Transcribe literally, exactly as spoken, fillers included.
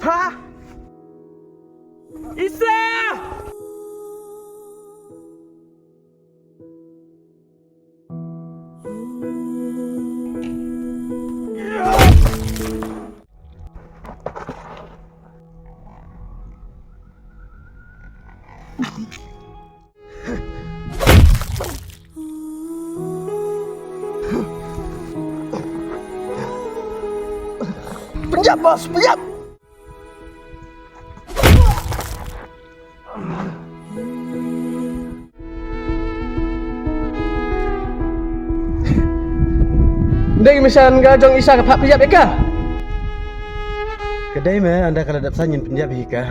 Ha? Isa! Pynïap, bos, pynïap. Dei me sha ka jong Isa ka phah pynïap ïa ka. Ka dei me, ynda ka la dep sa ngin pynïap ïa ka.